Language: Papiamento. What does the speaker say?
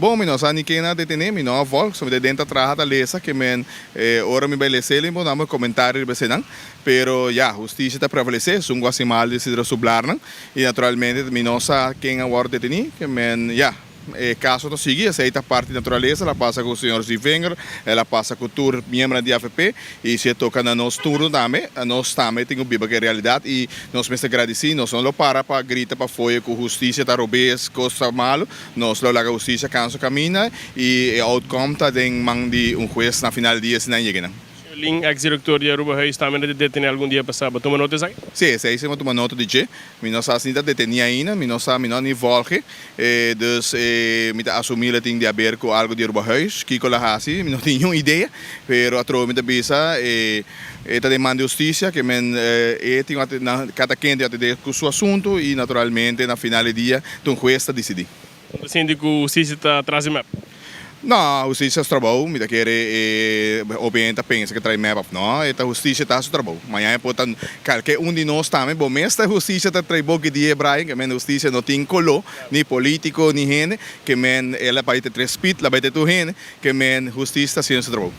Bon, mi no sa ni ken a detene, mi no a volg, so mi ta den ta traha ta lesa ke men ora mi bai lesa el mi por duna komentario riba esenan. Pero ya, hustisia ta prevalesé, esun ku hasi mal di sidra su blarnan i naturalmente mi no sa ken a wòrdu detení, ke men ya. E kaso ta sigui, esei ta parti di naturalesa, el a pasa ku señor Zievinger, el a pasa ku tur miembronan di avp i si e toka na nos turno tambe, nos tambe tin ku biba ku e realidat i nos mester gradisí, nos no lo para pa grita pa foye ku hustisia ta robes, kos ta malu, nos lo laga hustisia kansa kaminda i e outcome ta den man di un hues na final di dia si nan yega nan. Señor Lin, ex director di Arubahuis tambe ta deteni algun dia pasá. Bo tuma nota esaki? Sí, esei si bo tuma nota di dje. Mi no sa si ni ta deteni ainda, mi no sa, mi no a ni volge. Dus mi ta asumí lo tin di haber ku algu di Arubahuis. Kiko lo hasi, mi no tin niun idea. Pero atrobe mi ta bisa e ta den man di hustisia ke men e tin kada ken tin atendé ku su asuntu i naturalmente na final di dia ta un hues ta disidí. Bo ta sinti ku hustisia ta tras di mep? No, hustisia su trabou. Mi ta kere e hopi hende ta pensa ku e trae mep òf no. E ta hustisia ta su trabou. Mañana e por ta kalke un di nos tambe. Bo mes ta hustisia ta trae bo ki dia Brian ke men hustisia no tin koló, ni polítiko ni hende. Ke men el a bai te tres pit, el a bai te tur hende. Ke men hustisia ta hasiendo su trabou.